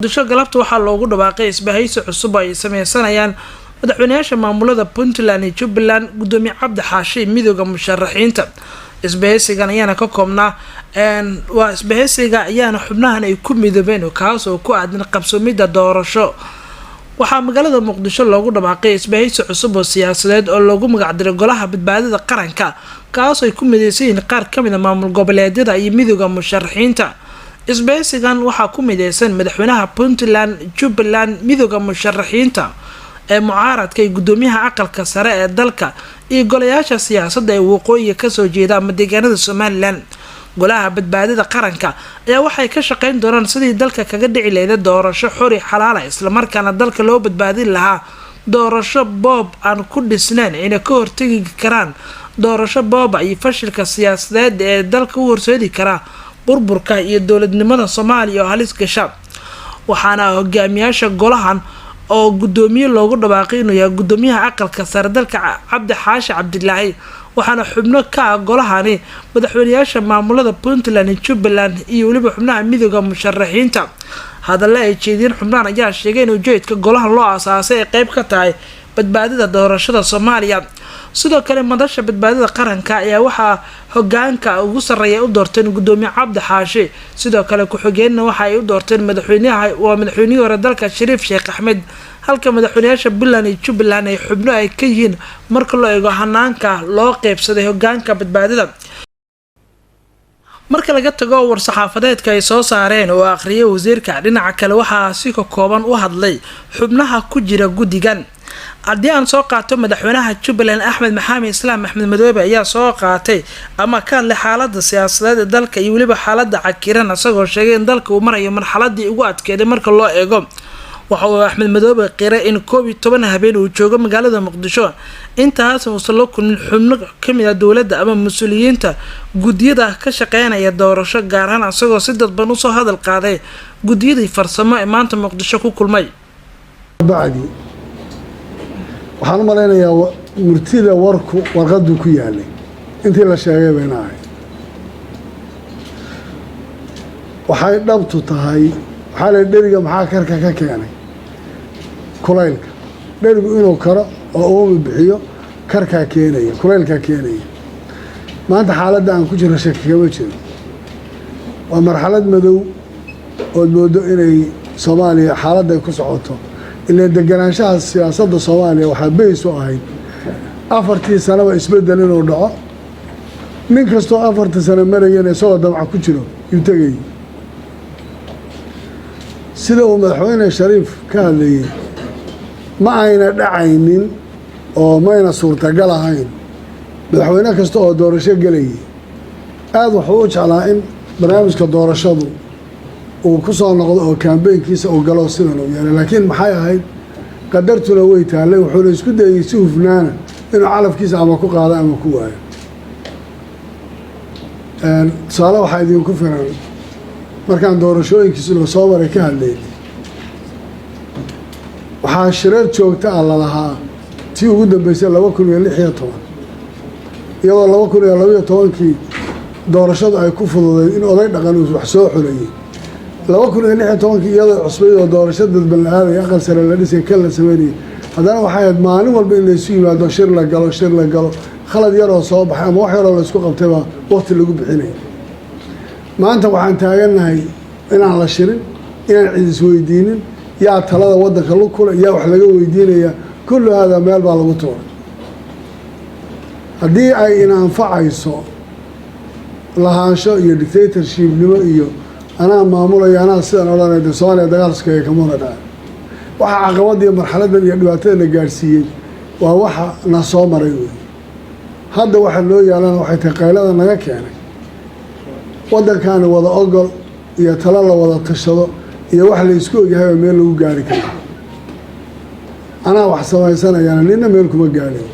Muqdisho galabta waxaa loogu dhawaaqay isbahaysi cusub ay sameysanayaan madaxweynayaasha maamulada Puntland iyo Jubbaland, gudoomiye Cabdi Xaashi, Midooda Musharaxiinta. Isbahaysigan ayaana ka koobnaa, waa isbahaysiga ayaana xubnahan ay ku midoobeen, kaas oo ku aadan qabsoomida doorasho. Waxaa magaalada Muqdisho loogu dhawaaqay isbahaysi cusub oo siyaasadeed oo loogu magacdiray Golaha Badbaadada Qaranka, kaas ay ku mideysan yihiin qaar kamid a maamul goboleedyada iyo Midooda Musharaxiinta. Isbahaysigan waxaa ku mideysan madaxweynaha Puntland, Jubbaland, Midooda Musharaxiinta ee mucaaradka iyo gudoomiyaha Aqalka Sare ee dalka iyo golayaasha siyaasadda ee waqooyiga kasoo jeeda ama deegaanada Somaliland. Golaha Badbaadada Qaranka ayaa waxay ka shaqeyn doonaan sidii dalka kaga dhici lehda doorasho xori xalaala, islamarkaana dalka loo badbaadin lahaa doorasho boob aan ku dhisnayn, ayna ka hortegi karaan doorasho booba iyo fashilka siyaasadeed ee dalka u horseedi karaa burburka iyo dowladnimada Soomaaliya oo halis gasha. Waxaana hogaamiyaasha golahan oo gudoomiye loogu dhawaaqay inuu yahay gudoomiyaha Aqalka Sare dalka, Cabdi Xaashi Cabdilaahi, waxaana xubno ka ah golahani madaxweynayaasha maamulada Puntland iyo Jubbaland iyo weliba xubnaha Midooda Musharaxiinta. Hadalla ay jeediyeen xubnahan ayaa sheegay in ujeedka golahan loo asaasay ay qeyb ka tahay badbaadada doorashada Soomaaliya. Sidoo kale, Madasha Badbaadada Qaranka ayaa waxaa hogaanka ugu sarreeya u doorteen gudoomiye Cabdi Xaashi. Sidoo kale, ku-xigeenna waxa ay u doorteen madaxweynaha, waa madaxweynihii hore dalka, Shariif Sheekh Axmed, halka madaxweynayaasha Puntland iyo Jubbaland ay xubno ay ka yihiin marka loo eego hanaanka loo qeybsaday hogaanka badbaadada. Marka laga tago war-saxaafadeedka ay soo saareen oo akhriyay wasiirka, dhinaca kale waxaa si ka kooban u hadlay xubnaha ku jira guddigan. Haddii aan soo qaato, madaxweynaha Jubbaland, Axmed Maxamed Islaam, Axmed Madoobe, ayaa soo qaatay ama ka hadlay xaalada siyaasadeed ee dalka iyo weliba xaalada cakiran, isagoo sheegay in dalka uu marayo marxaladii ugu adkeeday marka loo eego. Waxa uu Axmed Madoobe qiray in 11 habeen uu joogo magaalada Muqdisho, intaas uusan la kulmin xubno kamid ah dowladda ama mas-uuliyiinta guddiyada ka shaqeynaya doorasho, gaar ahaan isagoo si dadban usoo hadal qaaday guddiyadii farsamo ee maanta Muqdisho ku kulmay. Bacdi, waxaan u malaynayaa murtida warku warqaduu ku yaalay, intii la sheegay bayna ahayd. Waxay dhabtu tahay, waxaa la dheriga maxaa karka ka keenay? Kulaylka. Dherigu inuu karo oo uumi bixiyo karkaa keenaya, kulaylkaa keenaya. Maanta xaaladda aan ku jiro shaki kama jiro, waa marxalad madow ood mooddo inay Soomaaliya xaaladday ku socoto. Ilaan deganaanshaha siyaasadda Soomaaliya waxaa bays u ahayd 4tii sanaba isbeddel inuu dhaco. Nin kastoo 4tii sano marayana isagoo damca ku jiro yuu tegayay. Sida uu Madaxweyne Shariif ka hadlayey, ma ayna dhacaynin oo mayna suurtagal ahayn. Madaxweyne kasta oo doorasho gelayay aada wuxuu u jeclaa in barnaamijka doorashadu uu ku soo noqdo oo campaignkiisa uu galo sidan uu yeelay, laakiin maxay ahayd, qadartuna way taallay. Wuxuuna isku dayey si hufnaana inuu calafkiisa ama ku qaado ama ku waayo. Tusaale waxaa idinku filan markaan doorashooyinkiisa loo soo maray ka hadlaynay, waxaa shirar joogta ah lalahaa. Tii ugu dambeysay 2016, iyadoo 2012kii doorashadu ay ku fududeyd in oday dhaqan uu wax soo xulayey, 2016kii iyadoo cusbayd oo doorasho dadban la aadaya, aqal sare la dhisay, kan la sameynayay, haddana waxay ahayd maalin walba in laysu yimaado, shir la galo, shir la galo, khalad yaroo soo baxay ama wax yaroo laysku qabtay baa waqti lagu bixinaya. Maanta waxaan taagannahay inaan la shirin, inaan cid isweydiinin yaa talada waddanka lu kule, yaa wax laga weydiinaya. Kullu haadaa meel baa lagu tuuray. Haddii ay ina anfacayso lahaansho iyo dictatorshipnimo iyo anaa maamulaya, anaa sidan odhanay, de Soomaaliya dagaal sokeeye kamuna dhaca. Waxa caqabada iyo marxaladan iyo dhibaatadana gaadhsiiyey waa waxa na soo maray wey. Hadda waxa loo yaalana waxay tahay qaylada naga keenay waddankaani wada ogol iyo talo la wada tashado iyo wax la isku ogyahay oo meel lagu gaari karo. Anaa wax samaysanayana nina meel kuma gaadhayo.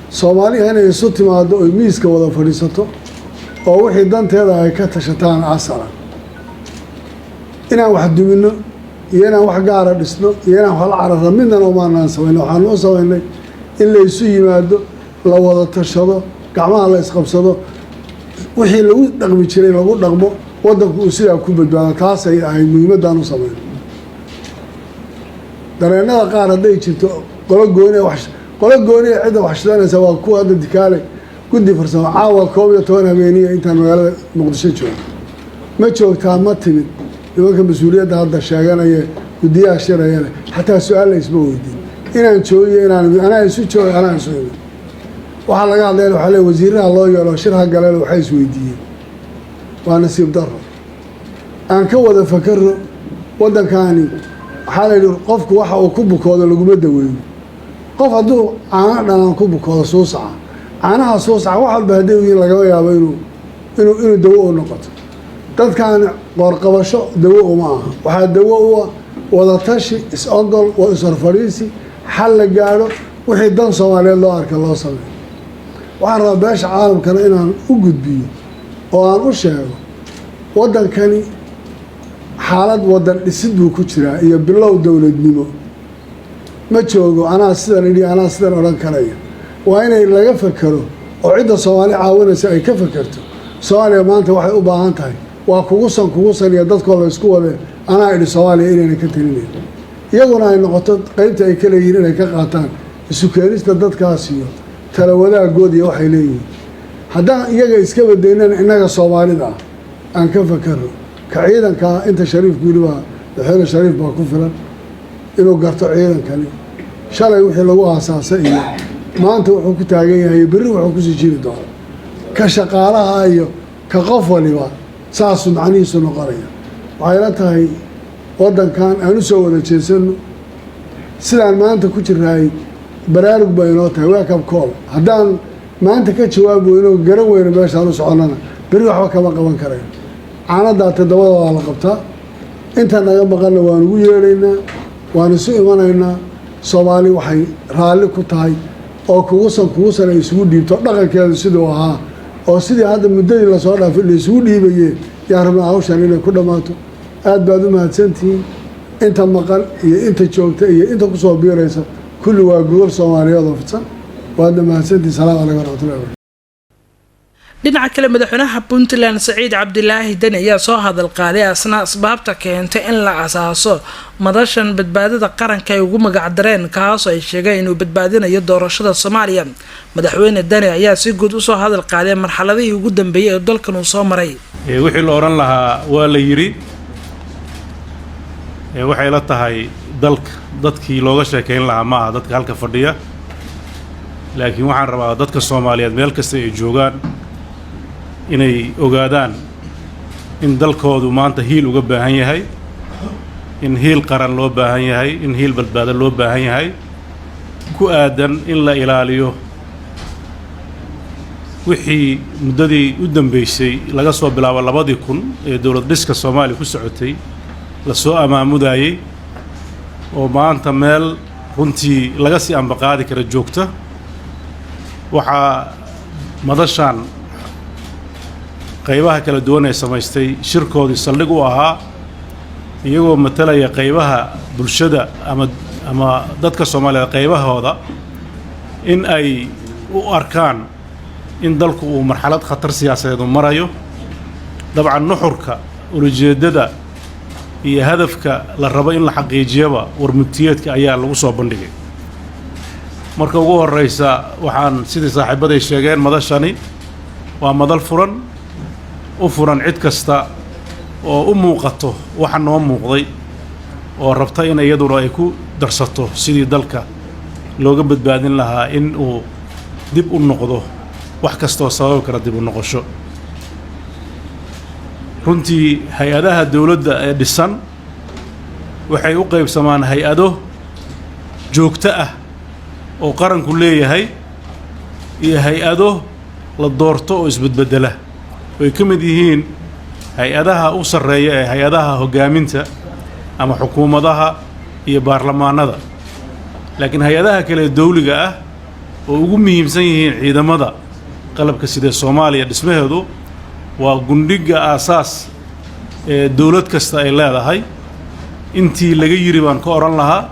Soomaaliya inay isu timaado oy miiska wada fadhiisato oo wixii danteeda ay ka tashataan asala. Inaan wax duminno iyo inaan wax gaara dhisno iyo inaan wax la cararno midnana umaanaan samaynay. Waxaanu u samaynay in la isu yimaado, la wada tashado, gacmaha la isqabsado, wixii lagu dhaqmi jiray lagu dhaqmo. Waddanku uu sidaa ku badbaado, taasay ahayd muhiimaddaan u samayno. Dareennada qaar hadday jirto qolo gooni, qolo gooniya cidda wax shidanaysa waa kuwa hadda dikaale guddi farsamo. Caawa 11 habeeniya intaan magaalada Muqdisho joogo, ma joogtaa, ma timid nimanka mas-uuliyadda hadda sheeganaya, guddiyaha shirayale, xataa su-aal la isma weydiin inaan joogiyo inaan anaa isu joogay, anaa isu imid. Waxaa laga hadlaya waxaa le wasiiraha loo yeelo shir ha galeen, waxay isweydiiyeen. Waa nasiib daro. Aan ka wada fakaro waddankaani. Waxaa la yidhi, qofku waxa uu ku bukoodo laguma daweyno. Qof hadduu caano dhanaan ku bukoodo, suusaca, caanaha suusaca wax walba hadday yihiin, lagama yaabo inuu dawo u noqoto. Dadkaani qoorqabasho dawo uma aha. Waxaa dawo u ah wadatashi, is-ogol, waa is-horfadhiisi, xal la gaadho, wixii dan Soomaaliyeed loo arka loo sameeyo. Waxaan rabaa beesha caalamkana inaan u gudbiyo oo aan u sheego, waddankani xaalad waddan dhisid buu ku jiraa iyo bilow dowladnimo. Ma joogo anaa sidan idhi, anaa sidan odhan karaya. Waa inay laga fakero oo cidda Soomaali caawinaysa ay ka fakerto. Soomaaliya maanta waxay u baahan tahay waa kugusan kugusan iyo dadkoo la isku wadee anaa idhi Soomaaliya inayna ka talinayn, iyaguna ay noqoto qeybta ay ka leeyihiin inay ka qaataan isu keenista dadkaas iyo tala wadaagooda iyo waxay leeyihiin. Haddaan iyaga iska badaynana, innaga Soomaalida ah aan ka fakero. Ka ciidankaa inta Shariifku yidhi baa, Madaxweyne Shariif baa ku filan inuu garto ciidankani shalay wixii lagu aasaasay iyo maanta wuxuu ku taagan yahay iyo berri wuxuu kusii jiri doona. Ka shaqaalaha iyo ka qof waliba saasuu macnihiisu noqonaya. Waxay la tahay waddankan aan u soo wada jeesano. Sidaan maanta ku jiraay baraarug ba inoo tahay, wake up call. Haddaan maanta ka jawaab weyno, garan weyno meeshaan u soconnana, berri waxba kama qaban karayn. Caanadaa toddobada waa la qabtaa. Inta naga maqanna waan ugu yeedhaynaa, waan isu imanaynaa. Soomaali waxay raalli ku tahay oo kugusan kugusan ay isugu dhiibto dhaqankeedu siduu ahaa oo sidii hadda muddadii lasoo dhaafay la isugu dhiibaye, yaa rabnaa hawshan inay ku dhammaato. Aad baad u mahadsantihiin. Inta maqan iyo inta joogta iyo inta kusoo biiraysa, kulli waa gogol Soomaaliyeed oo fidsan. Waadna mahadsantihiin. Salaamu calaykum waraxmatullahi wabarakatu. Dhinaca kale, madaxweynaha Puntland Saciid Cabdilaahi Deni ayaa soo hadal qaaday asna asbaabta keentay in la asaaso madashan badbaadada qaranka ay ugu magacdareen, kaasoo ay sheegeen inuu badbaadinayo doorashada Soomaaliya. Madaxweyne Deni ayaa si guud usoo hadal qaaday marxaladihii ugu dambeeyay ee dalkan uu soo maray. Wixii la odhan lahaa waa la yidhi. Waxay la tahay dalka dadkii looga sheekayn lahaa ma aha dadka halka fadhiya, laakiin waxaan rabaa dadka Soomaaliyeed meel kasta ay joogaan inay ogaadaan in dalkoodu maanta hiil uga baahan yahay, in hiil qaran loo baahan yahay, in hiil badbaado loo baahan yahay, ku aadan in la ilaaliyo wixii muddadii u dambeysay laga soo bilaabo 2000 ee dowlad dhiska Soomaaliya ku socotay lasoo amaamudaayey, oo maanta meel runtii laga sii ambaqaadi kara joogta. Waxaa madashan qaybaha kala duwan ee samaystay shirkoodii saldhig u ahaa, iyagoo matalaya qaybaha bulshada ama dadka Soomaaliyeed qaybahooda, in ay u arkaan in dalku uu marxalad khatar siyaasadeed u marayo. Dabcan, nuxurka ulajeeddada iyo hadafka la rabo in la xaqiijiyaba warmurtiyeedka ayaa lagu soo bandhigay. Marka ugu horreysa, waxaan sidii saaxiibaday sheegeen, madashani waa madal furan, u furan cid kasta oo u muuqato waxa noo muuqday oo rabta in iyaduna ay ku darsato sidii dalka looga badbaadin lahaa in uu dib u noqdo, wax kastaoo sababi kara dib u noqosho. Runtii, hay-adaha dowladda ee dhisan waxay u qaybsamaan hay-ado joogto ah oo qaranku leeyahay iyo hay-ado la doorto oo isbedbeddela, oo ay ka mid yihiin hay-adaha u sarreeya ee hay-adaha hoggaaminta ama xukuumadaha iyo baarlamaanada. Laakiin hay-adaha kale ee dawliga ah, oo ugu muhiimsan yihiin ciidamada qalabka sida Soomaaliya, dhismaheedu waa gundhigga aasaas ee dowlad kasta ay leedahay. Intii laga yiri baan ka odhan lahaa.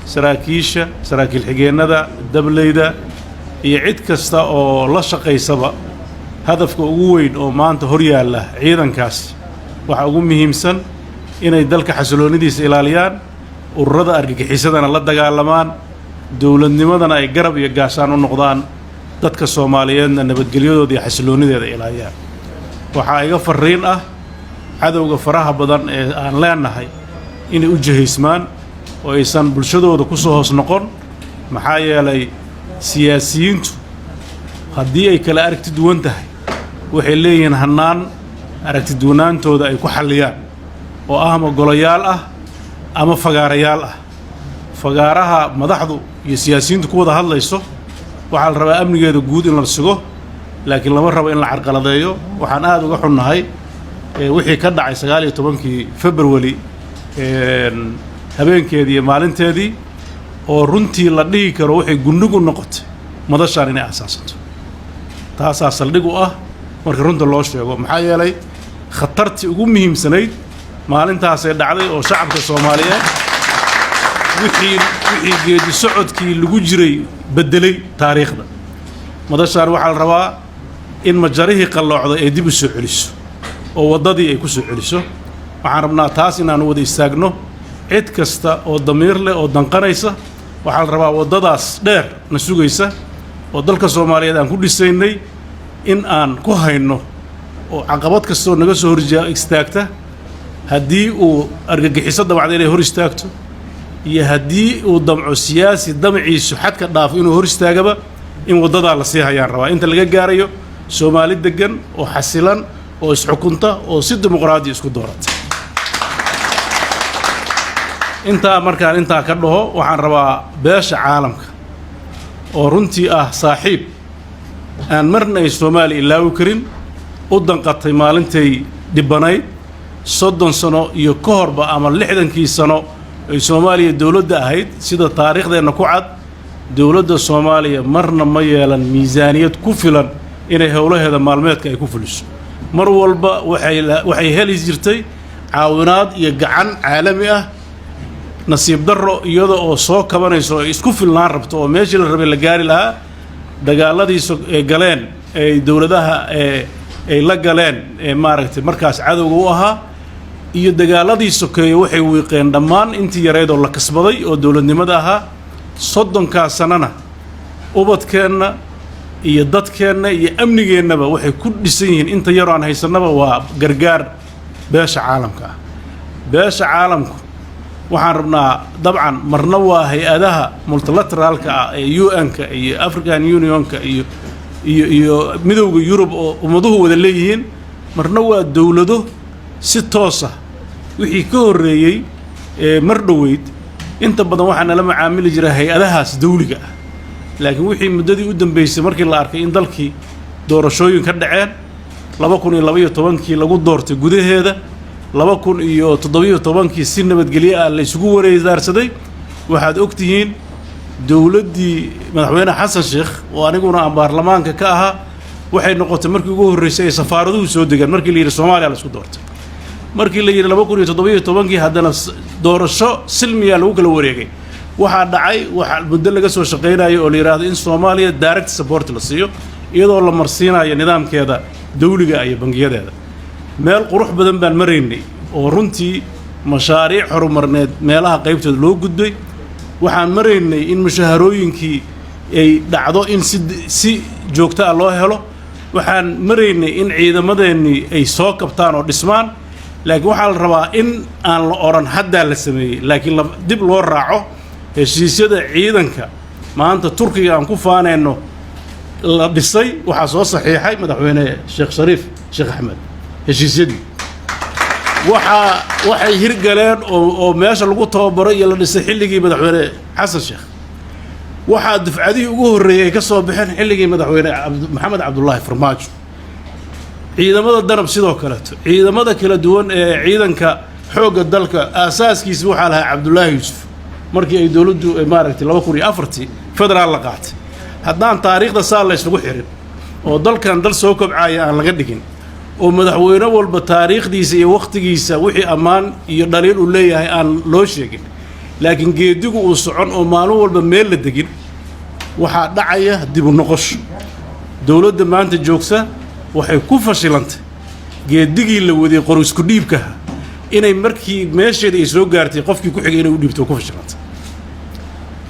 Saraakiisha, saraakiil xigeennada, dableyda iyo cid kasta oo la shaqaysaba, hadafka ugu weyn oo maanta hor yaalla ciidankaas Waxaa ugu muhiimsan inay dalka xasiloonidiisa ilaaliyaan, ururada argagixisadana la dagaalamaan, dowladnimadana ay garab iyo gaashaan u noqdaan, dadka Soomaaliyeedna nabadgelyadooda iyo xasiloonideeda ilaaliyaan. Waxaa iga farriin ah cadowga faraha badan ee aan leenahay inay u jihaysmaan oo aysan bulshadooda ku soo hoos noqon, maxaa yeelay siyaasiyiintu haddii ay kala aragti duwan tahay waxay leeyihiin hannaan aragti duwanaantooda ay ku xalliyaan oo ah ama golayaal ah ama fagaarayaal ah. Fagaaraha madaxdu iyo siyaasiyiintu ku wada hadlayso waxaa la rabaa amnigeeda guud in la sugo, laakiin lama rabo in la carqaladeeyo. Waxaan aada uga xunnahay wixii ka dhacay 19-kii February habeenkeedii iyo maalinteedii, oo runtii la dhihi karo waxay gundhig u noqotay madashaan inay aasaasanto. Taasaa saldhig u ah marka runta loo sheego, maxaa yeelay khatartii ugu muhiimsanayd maalintaasay dhacday oo shacabka Soomaaliyeed wixii geedi socodkii lagu jiray beddelay taariikhda. Madashaan waxaa la rabaa in majarihii qalloocday ay dib u soo celiso oo waddadii ay ku soo celiso. Waxaan rabnaa taas inaanu wada istaagno. Cid kasta oo damiir leh oo danqanaysa waxaa la rabaa waddadaas dheer na sugaysa oo dalka Soomaaliyeed aan ku dhisaynay in aan ku hayno, oo caqabad kastoo naga soo hor istaagta, haddii uu argagixiso damacda inay hor istaagto iyo haddii uu damco siyaasi damaciisu xadka dhaafo inuu hor istaagaba, in waddadaa la sii hayaan rabaa inta laga gaarayo Soomaali deggan oo xasilan oo isxukunta oo si dimuqraadi isku doorata. Intaa markaan intaa ka dhaho, waxaan rabaa beesha caalamka oo runtii ah saaxiib aan marna ay Soomaaliya ilaawi karin, u danqatay maalintay dhibanayd 30 sano iyo ka horba ama 60-kii sano ay Soomaaliya dowladda ahayd. Sida taariikhdeenna ku cad, dowladda Soomaaliya marna ma yeelan miisaaniyad ku filan inay howlaheeda maalmeedka ay ku fuliso. Mar walba waxay heli jirtay caawinaad iyo gacan caalami ah. Nasiib darro, iyada oo soo kabanayso ay isku filnaan rabto oo meeshii la rabay la gaari lahaa, dagaaladii ee galeen ay dowladaha ee ay la galeen ee maaragtay markaas cadowga u ahaa iyo dagaaladii sokeeye waxay wiiqeen dhammaan intii yareyd oo la kasbaday oo dowladnimada ahaa. 30-kaa sanana ubadkeenna iyo dadkeenna iyo amnigeennaba waxay ku dhisan yihiin inta yaroo aan haysannaba waa gargaar beesha caalamka ah. Beesha caalamku waxaan rabnaa dabcan marna waa hay-adaha multilateraalka ah ee UN-ka iyo African Unionka iyo Midowda Yurub oo ummaduhu wada leeyihiin, marna waa dowlado si toosa. Wixii ka horreeyey ee mar dhoweyd inta badan waxaa nala macaamili jira hay-adahaas dawliga ah, laakiin wixii muddadii u dambeysay markii la arkay in dalkii doorashooyin ka dhaceen, 2012-kii lagu doortay gudaheeda, 2017-kii si nabadgelyo ah la isugu wareedaarsaday, waxaad og tihiin dowladdii madaxweyne Xasan Sheekh oo aniguna aan baarlamaanka ka ahaa waxay noqotay markii ugu horreysay ay safaaraduhu soo degaan markii la yidhi Soomaaliya la isku doortay. Markii la yidhi 2017-kii haddana doorasho silmiya lagu kala wareegay, waxaa dhacay waxaa muddo laga soo shaqaynayo oo la yidhaahdo in Soomaaliya direct support la siiyo iyadoo la marsiinayo nidaamkeeda dawliga iyo bangiyadeeda. Meel qurux badan baan maraynay oo runtii mashaariic horumarneed meelaha qaybtooda loo gudbay. Waxaan maraynay in mushaharooyinkii ay dhacdo in si joogto ah loo helo. Waxaan maraynay in ciidamadeennii ay soo kabtaan oo dhismaan. Laakiin waxaa la rabaa in aan la odhan haddaa la sameeyey, laakiin dib loo raaco heshiisyada ciidanka. Maanta Turkiga aan ku faanayno la dhisay waxaa soo saxiixay madaxweyne Sheekh Shariif Sheekh Axmed. Heshiisyadii waxay hirgaleen oo meesha lagu tababaro iyo la dhisay xilligii madaxweyne Xasan Sheekh. Waxaa dufcadihii ugu horreeyey ay ka soo baxeen xilligii madaxweyne Maxamed Cabdullaahi Farmaajo. Ciidamada Danab sidoo kaleeto, ciidamada kala duwan ee ciidanka xoogga dalka aasaaskiisa waxaa lahaa Cabdullaahi Yuusuf markii ay dowladdu maaragtay 2004-tii federaal la qaatay. Haddaan taariikhda saa la isugu xirin oo dalkan dal soo kobcaya aan laga dhigin oo madaxweyne walba taariikhdiisa iyo wakhtigiisa wixii ammaan iyo dhaliil uu leeyahay aan loo sheegin, laakiin geedigu uu socon oo maalin walba meel la degin, waxaa dhacaya dib u noqosho. Dowladda maanta joogta waxay ku fashilantay Geedigii la waday, qor isku dhiibkaha, inay markii meesheeda ay soo gaartay, qofkii ku xigay inay u dhiibto ku fashilantay.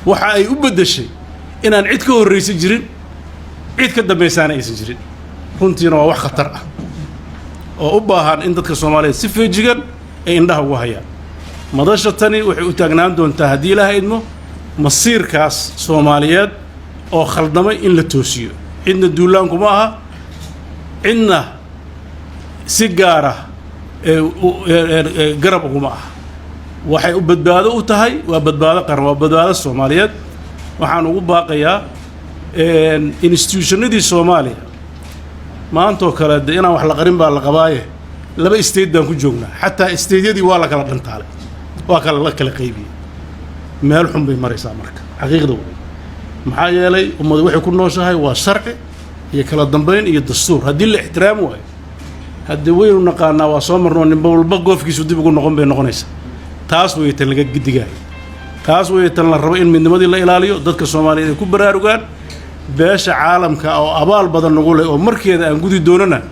Waxa ay u beddeshay inaan cid ka horraysan jirin, cid ka dambaysaana aysan jirin. Runtiina waa wax khatar ah oo u baahan in dadka Soomaaliyeed si feejigan ay indhaha ugu hayaan. Madasha tani waxay u taagnaan doontaa, haddii Ilaaha idmo, masiirkaas Soomaaliyeed oo khaldamay in la toosiyo. Cidna duulaankuma aha, cidna si gaara garab uguma aha. Waxay u badbaado u tahay, waa badbaado qaran, waa badbaado Soomaaliyeed. Waxaan ugu baaqayaa institutionadii Soomaaliya maantoo kale de inaan wax la qarin baa la qabaaye. Laba state baan ku joognaa, xataa stateyadii waa la kala dhantaalay, waa kala la kala qaybiyey. Meel xun bay maraysaa. Marka xaqiiqda wey, maxaa yeelay ummadu waxay ku nooshahay waa sharci iyo kala dambayn iyo dastuur. Haddii la ixtiraam waayo, haddii waynu naqaanaa, waa soo marnoo, ninba walba goofkiisu dib ugu noqon bay noqonaysaa. Taas way tan laga digaayo, taas way tan la rabo in midnimadii la ilaaliyo, dadka Soomaaliyeed ay ku baraarugaan, beesha caalamka oo abaal badan nagu leh oo markeeda aan gudi doonana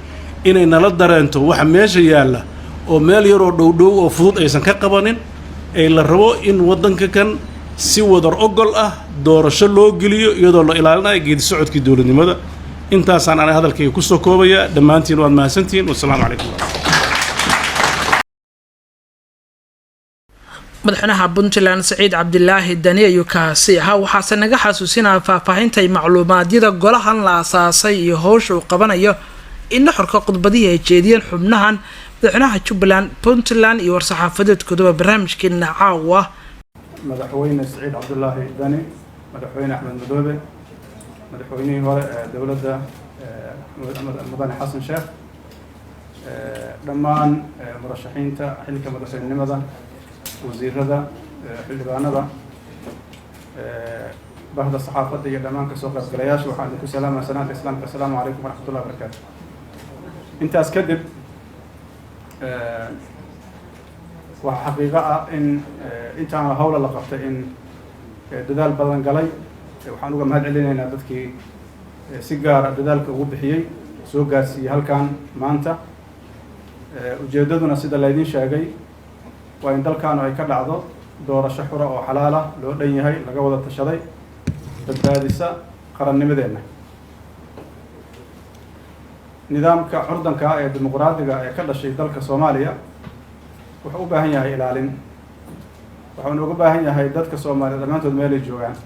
inay nala dareento waxa meesha yaalla, oo meel yaroo dhowdhow oo fudud aysan ka qabanin, ee la rabo in waddanka kan si wadar ogol ah doorasho loo geliyo, iyadoo la ilaalinayo geedi socodkii dowladnimada. Intaasaan anay hadalkayga ku soo koobaya. Dhammaantiin waad mahadsantihiin. Wasalaamu calaykum. Madaxweynaha Puntland Saciid Cabdilaahi Dani ayuu kaasi ahaa. Waxaase naga xasuusinaya faahfaahinta macluumaadyada golahan la asaasay iyo howsha uu qabanayo in nuxurka khudbadihii ay jeediyeen xubnahan madaxweynaha Jubbaland, Puntland iyo war-saxaafadeedkoodaba barnaamijkeena caawa. Madaxweyne Saciid Cabdulaahi Dani, Madaxweyne Axmed Madoobe, madaxweynihii hore ee dowladda mudane Xasan Sheekh, dhammaan murashaxiinta xilka madaxweynenimada, wasiirada, xildhibaanada, bahda saxaafadda iyo dhammaan kasoo qaybgalayaasha, waxaan idinku salaamaya salaanta Islaamka: asalaamu calaykum waraxmatullahi wabarakaatu. Intaas kadib, waxaa xaqiiqo ah in intaana hawla la qabtay, in dadaal badan galay. Waxaan uga mahad celinaynaa dadkii si gaara dadaalka ugu bixiyey, soo gaarsiiyey halkan maanta. Ujeeddaduna, sida laydin sheegay, waa in dalkaanu ay ka dhacdo doorasho xura oo xalaal ah, loo dhan yahay, laga wada tashaday, badbaadisa qarannimadeenna. Nidaamka curdanka ah ee dimuqraadiga ee ka dhashay dalka Soomaaliya wuxuu u baahan yahay ilaalin, waxuuna uga baahan yahay dadka Soomaaliya dhammaantood meelay joogaan.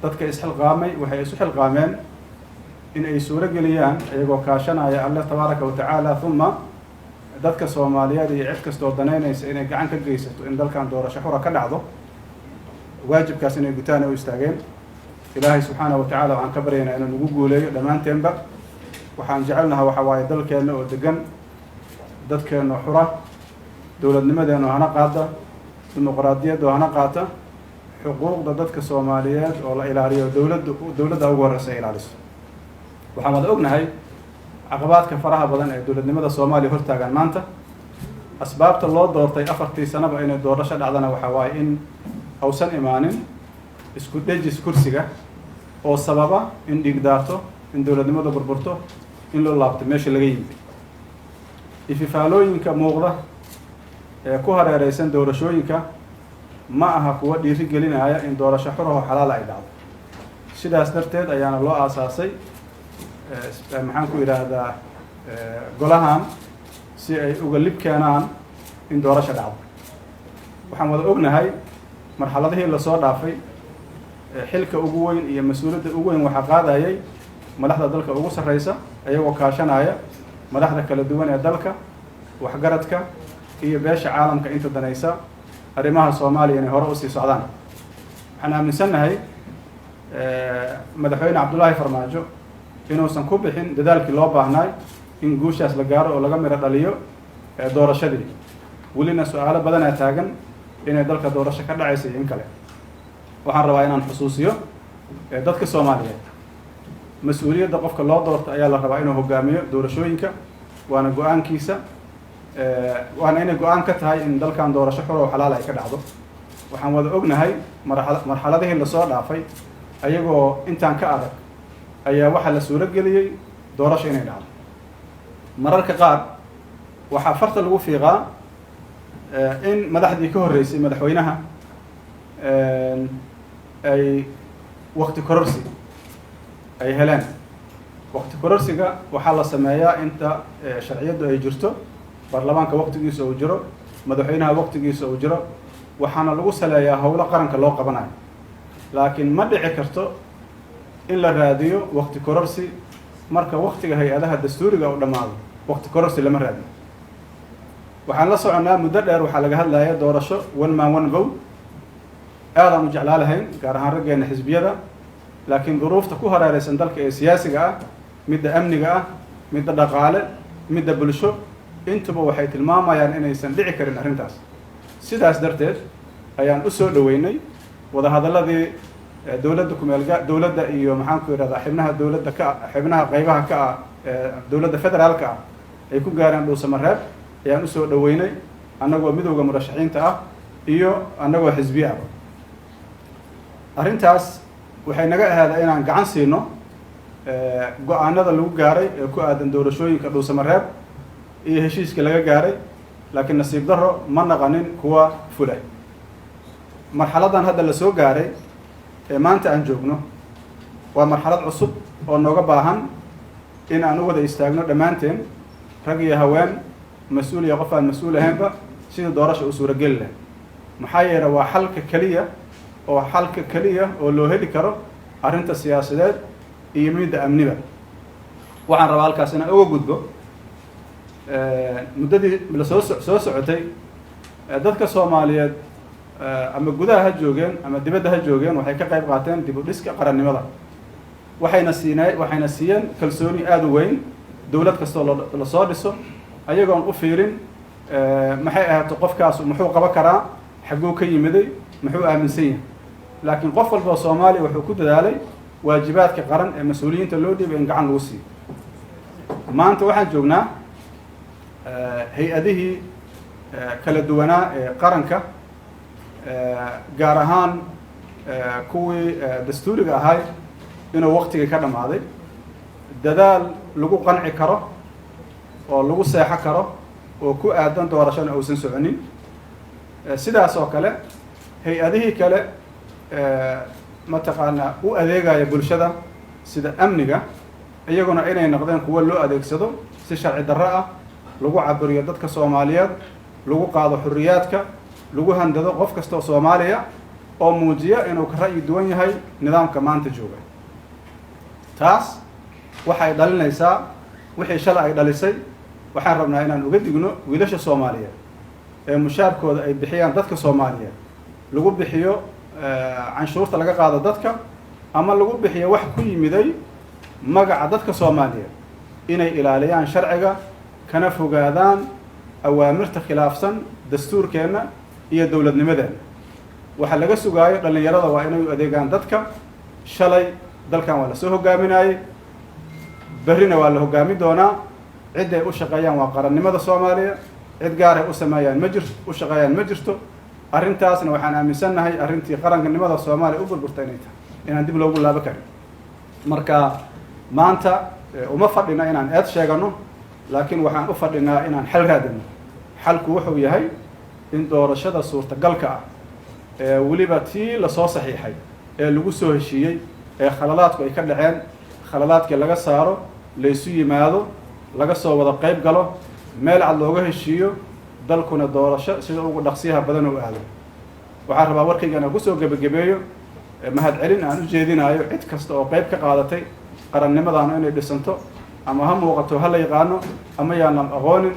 Dadka isxilqaamay waxay isu xilqaameen in ay suuro geliyaan, iyagoo kaashanaya Alle tabaaraka wa tacaala, uma dadka Soomaaliyeed iyo cid kastoo danaynaysa inay gacan ka geysato in dalkan doorasho xura ka dhacdo, waajibkaas inay gutaan ay u istaageen. Ilaahay subxaana wa tacala waxaan ka baryaynaa inuu nagu guuleeyo dhammaanteenba. Waxaan jecelnaha waxa waaye dalkeenna oo degan, dadkeenna xura, dowladnimadeenna hana qaada, dimuqraadiyadda oo hana qaata, xuquuqda dadka Soomaaliyeed oo la ilaaliyo, dowladda dowladda ugu horreysa ay ilaaliso. Waxaan wada ognahay caqabaadka faraha badan ee dowladnimada Soomaaliya hortaagan maanta. Asbaabta loo doortay 4-tii sanaba inay doorasho dhacdana waxaa waaye in ausan imaanin isku dhejis kursiga oo sababa in dhiig daato, in dowladnimadu burburto, in loo laabto meesha laga yimid. Ififaalooyinka muuqda ee ku hareereysan doorashooyinka ma aha kuwa dhiiri gelinaya in doorasho xuraho xalaala ay dhacdo. Sidaas darteed ayaana loo aasaasay, maxaan ku idhaahdaa, golahan, si ay uga lib keenaan in doorasho dhacdo. Waxaan wada ognahay marxaladihii lasoo dhaafay, xilka ugu weyn iyo mas-uuliyadda ugu weyn waxaa qaadayay madaxda dalka ugu sarreysa, iyagoo kaashanaya madaxda kala duwan ee dalka, waxgaradka iyo beesha caalamka inta danaysa arrimaha Soomaaliya inay hore usii socdaan. Waxaan aaminsannahay Madaxweyne Cabdullaahi Farmaajo inuusan ku bixin dadaalkii loo baahnaay in guushaas la gaaro oo laga miro dhaliyo doorashadii. Welina su-aalo badanaa taagan inay dalka doorasho ka dhacaysa iyo in kale. Waxaan rabaa inaan xusuusiyo dadka Soomaaliyeed: mas-uuliyadda qofka loo doorto ayaa la rabaa inuu hogaamiyo doorashooyinka, waana go-aankiisa, waana inay go-aan ka tahay in dalkan doorasho xur oo xalaal ay ka dhacdo. Waxaan wada ognahay marxaladihii lasoo dhaafay, ayagoo intaan ka adag ayaa waxaa la suuro geliyey doorasho inay dhacdo. Mararka qaar waxaa farta lagu fiiqaa in madaxdii ka horreysay madaxweynaha ay wakti kororsi ay heleen. Wakti kororsiga waxaa la sameeyaa inta sharciyaddu ay jirto, baarlamaanka waktigiisa uu jiro, madaxweynaha waktigiisa uu jiro, waxaana lagu saleeyaa howlo qaranka loo qabanayo. Laakiin ma dhici karto in la raadiyo wakti kororsi marka waktiga hay-adaha dastuuriga u dhammaado. Wakti kororsi lama raadiyo. Waxaan la soconnaa muddo dheer waxaa laga hadlaya doorasho one man, one vote. Aadaan u jeclaa lahayn, gaar ahaan raggeena xisbiyada, laakiin duruufta ku hareereysan dalka ee siyaasiga ah, midda amniga ah, midda dhaqaale, midda bulsho, intuba waxay tilmaamayaan inaysan dhici karin arrintaas. Sidaas darteed ayaan u soo dhoweynay wadahadalladii dowladda kumeelga dowladda iyo, maxaan ku yidhahdaa, xibnaha dowladda ka, xibnaha qaybaha ka ah dowladda federaalka ah ay ku gaareen Dhuusamareeb ayaan usoo dhoweynay, annagoo Midowda Murashaxiinta ah iyo annagoo xisbiye ah. Arrintaas waxay naga ahaada inaan gacan siino go-aanada lagu gaaray ee ku aadan doorashooyinka Dhuusamareeb iyo heshiiska laga gaaray, laakiin nasiib darro ma naqanin kuwa fula. Marxaladdan hadda la soo gaaray ee maanta aan joogno waa marxalad cusub oo nooga baahan in aan u wada istaagno dhammaanteen, rag iyo haween, mas-uul iyo qof aan mas-uul ahaynba, sidii doorasha u suurageli lahay. Maxaa yeelay, waa xalka keliya oo xalka keliya oo loo heli karo arrinta siyaasadeed iyo midda amniba. Waxaan rabaa halkaas inaan uga gudbo muddadii la soo socotay dadka Soomaaliyeed, ama gudaha ha joogeen ama dibadda ha joogeen, waxay ka qayb qaateen dib u dhiska qarannimada, waxayna siiyeen kalsooni aada u weyn dowlad kastoo loo lasoo dhiso, ayagoon u fiirin maxay ahaato, qofkaas muxuu qaban karaa, xagguu ka yimiday, muxuu aaminsan yahay. Laakiin qof walba oo Soomaaliya wuxuu ku dadaalay waajibaadka qaran ee mas-uuliyiinta loo dhiibay in gacan lagu siiyo. Maanta waxaan joognaa hay-adihii kala duwanaa ee qaranka, gaar ahaan kuwii dastuuriga ahay, inuu waqtigii ka dhammaaday. Dadaal lagu qanci karo oo lagu seexo karo oo ku aadan doorashona uusan soconin. Sidaas oo kale hay-adihii kale mataqaanaa u adeegaya bulshada sida amniga, iyaguna inay noqdeen kuwo loo adeegsado si sharci darro ah, lagu cabiriyo dadka Soomaaliyeed, lagu qaado xurriyaadka, lagu handado qof kasta oo Soomaaliya oo muujiya inuu ka ra'yi duwan yahay nidaamka maanta jooga. Taas waxay dhalinaysaa wixii shalay ay dhalisay. Waxaan rabnaa inaan uga digno wiilasha Soomaaliyeed ee mushaarkooda ay bixiyaan dadka Soomaaliyeed, lagu bixiyo canshuurta laga qaado dadka, ama lagu bixiyo wax ku yimiday magaca dadka Soomaaliyeed, inay ilaaliyaan sharciga kana fogaadaan awaamirta khilaafsan dastuurkeenna iyo dowladnimadeenna. Waxaa laga sugaayo dhallinyarada waa inay u adeegaan dadka. Shalay dalkan waa lasoo hogaaminayey, berrina waa la hoggaamin doonaa. Cid ay u shaqeeyaan waa qarannimada Soomaaliya. Cid gaaray u sameeyaan ma jirto, u shaqeeyaan ma jirto. Arrintaasna waxaan aaminsannahay arrintii qarankanimada Soomaaliya u burburta inay tahay inaan dib loogu laabo karin. Marka maanta uma fadhina inaan eed sheegano, laakiin waxaan u fadhinaa inaan xal raadino. Xalku wuxuu yahay in doorashada suurtagalka ah ee weliba tii lasoo saxiixay ee lagu soo heshiiyey ee khaladaadku ay ka dhaceen, khaladaadkii laga saaro, laysu yimaado, laga soo wada qayb galo, meel cad looga heshiiyo, dalkuna doorasho sida ugu dhaqsiyaha badan u aado. Waxaan rabaa warkaygan aan kusoo gebagabeeyo mahadcelin aan u jeedinayo cid kasta oo qayb ka qaadatay qarannimadaanu inay dhisanto, ama ha muuqato, ha la yaqaano, ama yaanan aqoonin.